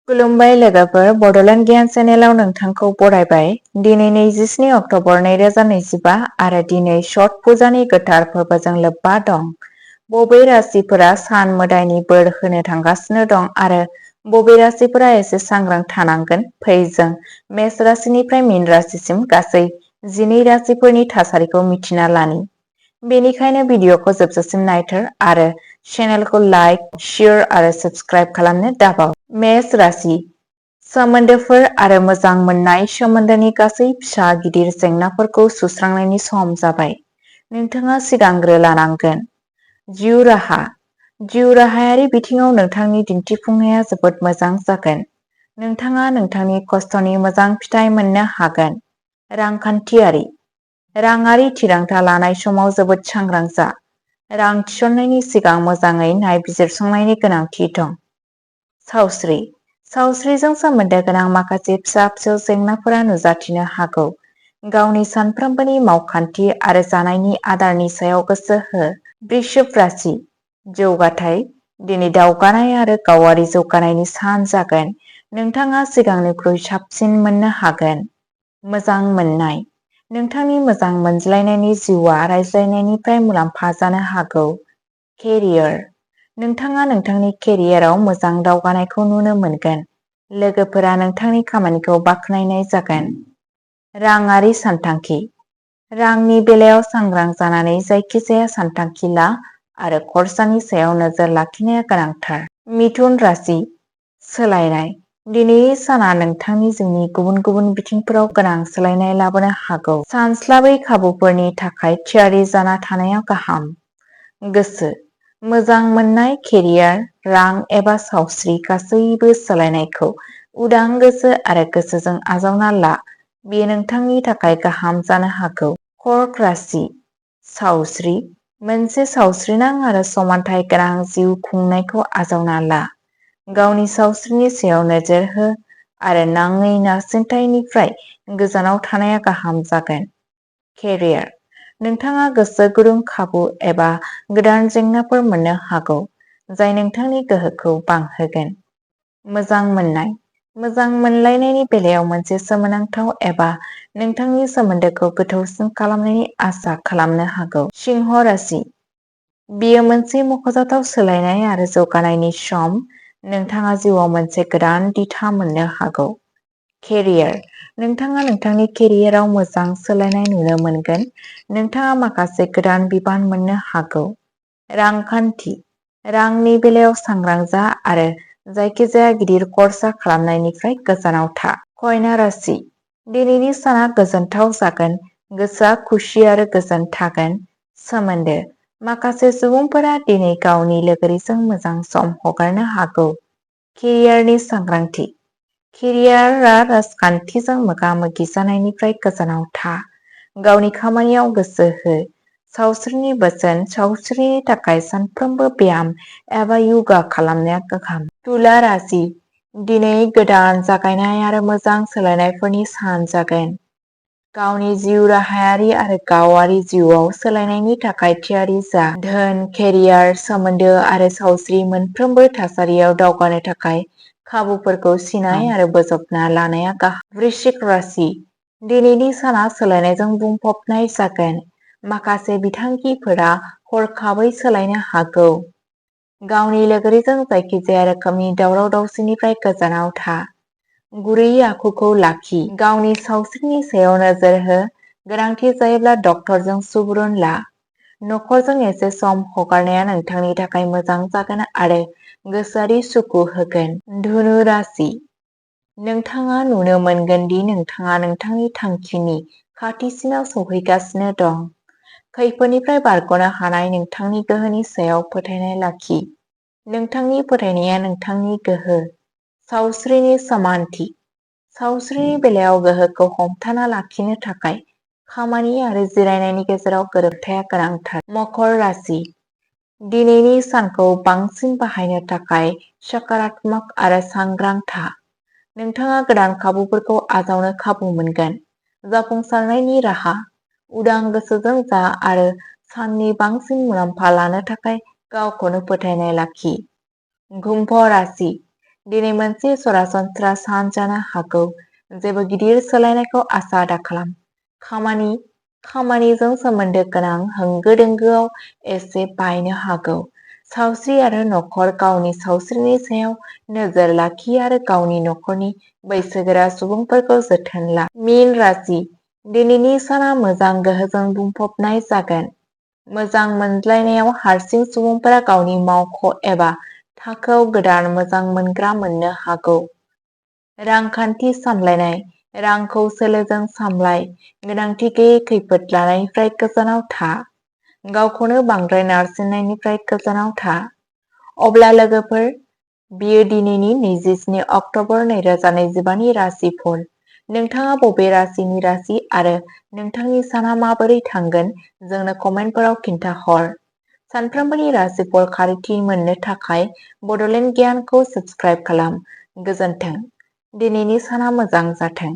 खुलुमबाय लोगोफोर, बड'लेण्ड गियान चेनेलाव नोंथांखौ बरायबाय। दिनै 27 अक्ट'बर 2025 आरो दिनै छठ पुजानि गोथार फोरबोजों लोब्बा दं। बबे राशिफोरा सान मोदायनि बोर होनो थांगासिनो दं आरो बबे राशिफोरा एसे सांग्रां थानांगोन? फै जों मेष राशिनिफ्राय मीन राशिसिम गासै 12 राशिफोरनि थासारिखौ मिथिना लानि। बेनिखायनो भिडिअखौ जोबजासिम नायथार आरो चेनेलखौ लाइक, शेयार आरो सब्सक्राइब खालामनो दाबाव। मेष राशि सोमोन्दोफोर आरो मोजां मोननाय सोमोन्दोनि गासै फिसा गिदिर जेंनाफोरखौ सुस्रांनायनि सम जाबाय। नोंथाङा सिगांग्रो लानांगोन। जिउ राहा जिउ राहायारि बिथिङाव नोंथांनि दिन्थिफुंनाया जोबोद मोजां जागोन। नोंथाङा नोंथांनि खस्थ'नि मोजां फिथाइ मोननो हागोन। रांखान्थियारि राङारि थिरांथा लानाय समाव जोबोद सांग्रां जा। रां थिसननायनि सिगां मोजाङै नायबिजिरसंनायनि गोनांथि दं। सावस्रिजों सोमोन्दो गोनां माखासे फिसा-फिसौ जेंनाफोरा नुजाथिनो हागौ। गावनि सानफ्रोमबोनि मावखान्थि आरो जानायनि आदारनि सायाव गोसो हो। वृषभ राशि जौगाथाय दिनै दावगानाय आरो गावारि जौगानायनि सान जागोन। नोंथाङा सिगांनिख्रुइ साबसिन मोननो हागोन। मोजां मोननाय नोंथांनि मोजां मोनज्लायनायनि जिउआ रायज्लायनायनिफ्राय मुलाम्फा जानो हागौ। केरियार नोंथाङा नोंथांनि केरियाराव मोजां दावगानायखौ नुनो मोनगोन। लोगोफोरा नोंथांनि खामानिखौ बाख्नायनाय जागोन। राङारि सानथांखि रांनि बेलायाव सांग्रां जानानै जायखिजाया सानथांखि ला आरो खरसानि सायाव नोजोर लाखिनाया गोनांथार। मिथुन राशि सोलायनाय दिनैनि साना नोंथांनि जिउनि गुबुन गुबुन बिथिंफोराव गोनां सोलायनाय लाबोनो हागौ। सानस्लाबै खाबुफोरनि थाखाय थियारि जाना थानाया गाहाम। गोसो मोजां मोननाय, केरियार, रां एबा सावस्रि गासैबो सोलायनायखौ उदां गोसो आरो गोसोजों आजावना ला। बेयो नोंथांनि थाखाय गाहाम जानो हागौ। कर्क राशि सावस्रि मोनसे सावस्रिनां आरो समानथाय गोनां जिउ खुंनायखौ आजावना ला। गावनि सावस्रिनि सायाव नोजोर हो आरो नाङै नारसिनथायनिफ्राय गोजानाव थानाया गाहाम जागोन। केरियार नोंथाङा गोसो गुदुं खाबु एबा गोदान जेंनाफोर मोननो हागौ, जाय नोंथांनि गोहोखौ बांहोगोन। मोजां मोननाय मोजां मोनलायनायनि बेलायाव मोनसे सोमोनांथाव एबा नोंथांनि सोमोन्दोखौ गोथौसिन खालामनायनि आसा खालामनो हागौ। सिंह राशि बेयो मोनसे मख'जाथाव सोलायनाय आरो जौगानायनि सम। नोंथाङा जिउआव मोनसे गोदान दिथा मोननो हागौ। केरियार नोंथाङा नोंथांनि केरियाराव मोजां सोलायनाय नुनो मोनगोन। नोंथाङा माखासे गोदान बिबान मोननो हागौ। रांखान्थि रांनि बेलायाव सांग्रां जा आरो जायखिजाया गिदिर खर्सा खालामनायनिफ्राय गोजानाव था। कन्या राशि दिनैनि साना गोजोनथाव जागोन। गोसोआ खुसि आरो गोजोन थागोन। सोमोन्दो माखासे सुबुंफोरा दिनै गावनि लोगोरिजों मोजां सम हगारनो हागौ। केरियारनि सांग्रांथि केरियारआ राजखान्थिजों मोगा-मोगि जानायनिफ्राय गोजानाव था। गावनि खामानियाव गोसो हो। सावस्रिनि बोसोन सावस्रिनि थाखाय सानफ्रोमबो ब्याम एबा यगा खालामनाया गाहाम। तुला राशि दिनै गोदान जागायनाय आरो मोजां सोलायनायफोरनि सान जागोन। गावनि जिउ राहायारि आरो गावारि जिउआव सोलायनायनि थाखाय थियारि जा। धोन, केरियार, सोमोन्दो आरो सावस्रि मोनफ्रोमबो थासारियाव दावगानो थाखाय खाबुफोरखौ सिनाय आरो बोजबना लानाया गाहाम। वृश्चिक राशि दिनैनि साना सोलायनायजों बुंफबनाय जागोन। माखासे बिथांखिफोरा हरखाबै सोलायनो हागौ। गावनि लोगोरिजों जायखिजाया रोखोमनि दावराव-दावसिनिफ्राय गोजानाव था। गुरै आखुखौ लाखि। गावनि सावस्रिनि सायाव नोजोर हो। गोनांथि जायोब्ला डक्टरजों सुबुरुन ला। नखरजों एसे सम हगारनाया नोंथांनि थाखाय मोजां जागोन आरो गोसोआरि सुखु होगोन। धनु राशि नोंथाङा नुनो मोनगोन दि नोंथाङा नोंथांनि थांखिनि खाथिसिनाव सौहैगासिनो दं। खैफोदनिफ्राय बारग'नो हानाय नोंथांनि गोहोनि सायाव फोथायनाय लाखि। नोंथांनि फोथायनाया नोंथांनि गोहो। सावस्रिनि समानथि सावस्रिनि बेलायाव गोहोखौ हमथाना लाखिनो थाखाय खामानि आरो जिरायनायनि गेजेराव गोरोबथाया गोनांथार। मकर राशि दिनैनि सानखौ बांसिन बाहायनो थाखाय सकारात्मक आरो सांग्रां था। नोंथाङा गोदान खाबुफोरखौ आजावनो खाबु मोनगोन। जाफुंसारनायनि राहा उदां गोसोजों जा आरो साननि बांसिन मुलाम्फा लानो थाखाय गावखौनो फोथायनाय लाखि। कुम्भ राशि दिनै मोनसे सरासनस्रा सान जानो हागौ। जेबो गिदिर सोलायनायखौ आसा दाखालाम। खामानिजों सोमोन्दो गोनां होंगो दोंगोआव एसे बायनो हागौ। सावस्रि आरो न'खर गावनि सावस्रिनि सायाव नोजोर लाखि आरो गावनि न'खरनि बैसोगोरा सुबुंफोरखौ जोथोन ला। मीन राशि दिनैनि साना मोजां गोहोजों बुंफबनाय जागोन। मोजां मोनज्लायनायाव हारसिं सुबुंफोरा गावनि मावख' एबा थाखोआव गोदान मोजां मोनग्रा मोननो हागौ। रांखान्थि सामलायनाय रांखौ सोलोजों सामलाय। गोनांथि गैयै खैफोद लानायनिफ्राय गोजानाव था। गावखौनो बांद्राय नारसिननायनिफ्राय गोजानाव था। अब्ला लोगोफोर, बियो दिनैनि 27 अक्ट'बर 2025 नि राशिफल। नोंथाङा बबे राशिनि राशि आरो नोंथांनि साना माबोरै थांगोन जोंनो कमेन्टफोराव खिन्थाहर। सानफ्रोमबोनि राशिफल खारिथि मोननो थाखाय बड'लेण्ड गियानखौ साबस्क्राइब खालाम। गोजोन्थों। दिनैनि साना मोजां जाथों।